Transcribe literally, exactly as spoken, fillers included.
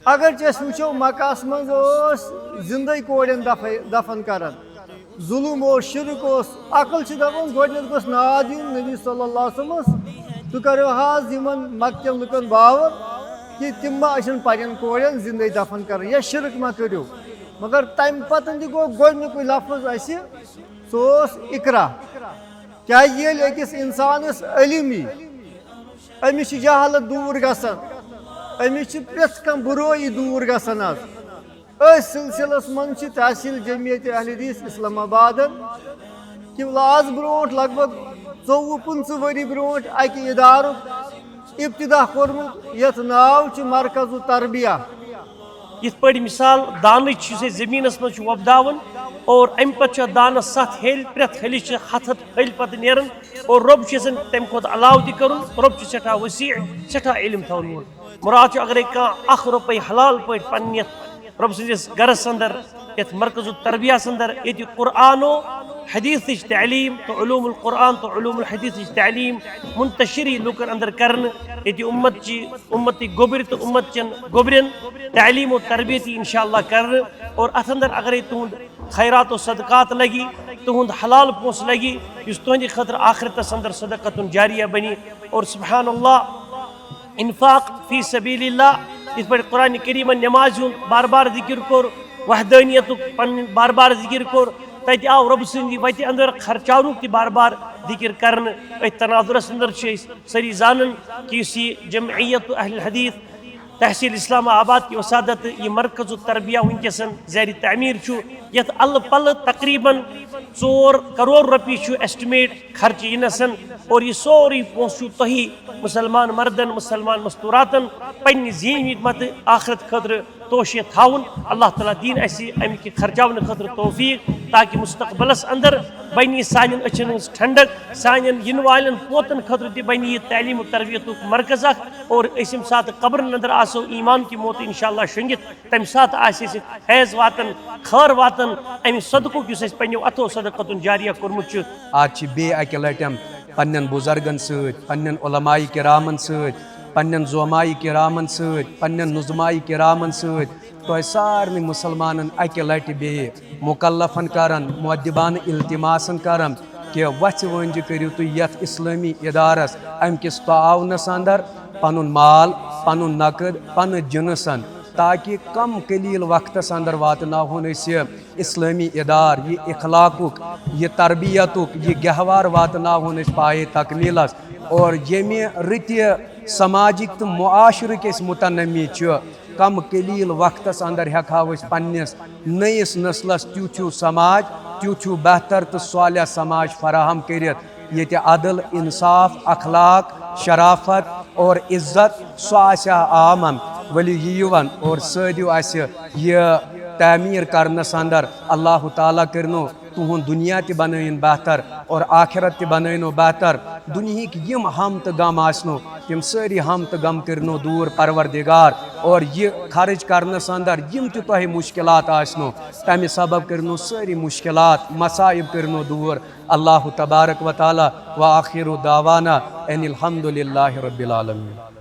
اگرچہِ أسۍ وٕچھو، مکہس منٛز اوس زندے کورٮ۪ن دفے دفن کران۔ ظلم اوس، شرک اوس۔ عقل چھِ دپان گۄڈٕنٮ۪تھ گوٚژھ ناد یُن نبی صلی اللہ علیہ وسلمس، تہٕ کرو حظ یِمن مکہ کٮ۪ن لُکن باور کہِ تِم ما ٲسِن پننٮ۪ن کورٮ۪ن زندے دفن کران یا شرک ما کٔرِو۔ مگر تمہِ پتہٕ تہِ گوٚو گۄڈٕنیُکُے لفظ اسہِ، سُہ اوس اقرا۔ کیازِ ییٚلہِ أکِس انسانس علم یی، أمِس چھِ جہالت دوٗر گژھان، أمِس چھِ پرٛٮ۪تھ کانٛہہ بُرٲیی دوٗر گژھان۔ حظ، أتھۍ سلسلس منٛز چھِ تحصیل جمعیت اہل حدیث اسلام آبادن قبلہ از برونٛٹھ لگ بگ ژوٚوُہ پٕنٛژٕہ ؤری برونٛٹھ اکہِ ادارُک ابتدا کوٚرمُت، یتھ ناو چھُ مرکز التربیہ۔ یِتھ پٲٹھۍ مثال دانٕچ چھِ أسۍ زٔمیٖنَس منٛز چھِ وۄپداوان اور اَمہِ پَتہٕ چھِ اَتھ دانَس سَتھ ہیٚلۍ، پرٛٮ۪تھ ہیٚلِس چھِ ہَتھ ہَتھ ہیٚلۍ پَتہٕ نیران اور رۄب چھُ یَژھان تَمہِ کھۄتہٕ علاوٕ تہِ کَرُن۔ رۄب چھُ سٮ۪ٹھاہ وسیع، سٮ۪ٹھاہ علم تھاوَن وول۔ مُراد چھُ اَگَرے کانٛہہ اَکھ رۄپَے حلال پٲٹھۍ پَنٕنہِ یَتھ رۄب سٕنٛدِس گَرَس اَندَر، یَتھ مرکز التربیہَس اَندَر، ییٚتہِ قرآن و حدیثٕچ تعلیٖم تہٕ علوم القرآن تہٕ علوم الحدیثٕچ تعلیٖم منتشر یی لوٗکَن اَندَر کَرنہٕ، ییٚتہِ اُمت چہِ اُمتی گوٚبرۍ تہٕ اُمت چٮ۪ن گوٚبرٮ۪ن تعلیٖم و تربیت یی انشاءاللہ کرنہٕ۔ اور اتھ اندر اگرے تُہُنٛد خیرات و صدقات لگی، تُہُنٛد حلال پونٛسہٕ لگی، یُس تُہنٛدِ خٲطرٕ آخرتس اندر صدقتُن جاریہ بنی۔ اور سبحان اللہ، انفاق فی سبیل اللہ، یِتھ پٲٹھۍ قرآن کریمن نمازِ ہُنٛد بار بار ذکر کوٚر، وحدانیتُک پنُن بار بار ذکر کوٚر، تتہِ آو رۄب سٕنٛدِ وتہِ اندر خرچاونُک تہِ بار بار ذکر کرنہٕ۔ أتھۍ تناظرس اندر چھِ أسۍ سٲری زانان کہِ یُس یہِ جمعیت اہل حدیث تحصیل اسلام آباد کہِ وسادت یہِ مرکز التربیہ وٕنکیٚس زیر تعمیٖر چھُ، یَتھ اَلہٕ پَلہٕ تقریباً ژور کرور رۄپیہِ چھُ estimate خرچہٕ یِنَس، اور یہِ سورُے پونٛسہٕ چھُ تۄہی مُسلمان مردن، مُسلمان مستوٗراتن پننہِ زیٖنۍ متہٕ آخرت خٲطرٕ توشہِ تھاوُن۔ اللہ تعالیٰ دِیِن اَسہِ اَمہِ کہِ خرچاونہٕ خٲطرٕ توفیٖق، تاکہِ مستقبلس اندر بنہِ سانٮ۪ن أچھن ہٕنٛز ٹھنڈک، سانٮ۪ن یِنہٕ والٮ۪ن پوتن خٲطرٕ تہِ بنہِ یہِ تعلیٖم و تربیتُک مرکز اکھ، اور أسۍ ییٚمہِ ساتہٕ قبرن اندر آسو ایمان کہِ موتہٕ انشاءاللہ شۄنگِتھ، تمہِ ساتہٕ آسہِ اَسہِ فیض واتان، خٲر واتان امہِ صدقُک یُس اَسہِ پننیو اتھو صدقتُن جاریہ کوٚرمُت چھُ۔ آز چھِ بیٚیہِ اکہِ لٹہِ پننٮ۪ن بُزرگن سۭتۍ، پننٮ۪ن علماء کرامن سۭتۍ، پننٮ۪ن زعماء کرامن سۭتۍ، پننٮ۪ن نظماء کرامن سۭتۍ تۄہہِ سارنٕے مُسلمانن اکہِ لٹہِ بیٚیہِ مکلفن کران، مؤدبانہٕ التماسن کران کہِ وۄژھِ وٲنجہِ کٔرِو تُہۍ یتھ اسلٲمی ادارس، امہِ کِس تعاونس اندر پنُن مال، پنُن نقد، پنٕنۍ جنسن، تاکہِ کم قلیل وقتس اندر واتناوہون أسۍ یہِ اسلٲمی ادارٕ، یہِ اخلاقُک، یہِ تربیتُک، یہِ گہوار واتناوہون أسۍ پایہِ تکمیلس۔ اور ییٚمہِ رٕتہِ سماجِک تہٕ معاشرٕکۍ أسۍ متنمی چھِ، کم قلیل وقتس اندر ہیٚکہٕ ہاو أسۍ پننِس نٔیِس نسلس تیُتھ ہیوٗ سماج، تیُتھ ہیوٗ بہتر تہٕ صالح سماج فراہم کٔرِتھ، ییٚتہِ عدل، انصاف، اخلاق، شرافت اور عزت سُہ آسہِ ہا عامن۔ ؤلِو یِیِو وۄنۍ اور سٲدِو اَسہِ یہِ تعمیٖر کرنس اندر۔ اللہ تعالیٰ کٔرِنو تُہُنٛد دُنیا تہِ بنٲیِن بہتر اور آخرت تہِ بنٲیِنو بہتر۔ دُنہِکۍ یِم ہم تہٕ غم آسنو، تِم سٲری ہم تہٕ غم کٔرِنو دوٗر پروردگار۔ اور یہِ خرٕچ کرنس اندر یِم تہِ تۄہہِ مشکلات آسنو، تمہِ سبب کٔرِنو سٲری مشکلات، مصائب کٔرِنو دوٗر۔ اللہ تبارک و تعالیٰ۔ وآخر دعوانا ان الحمد للہ رب العالمین۔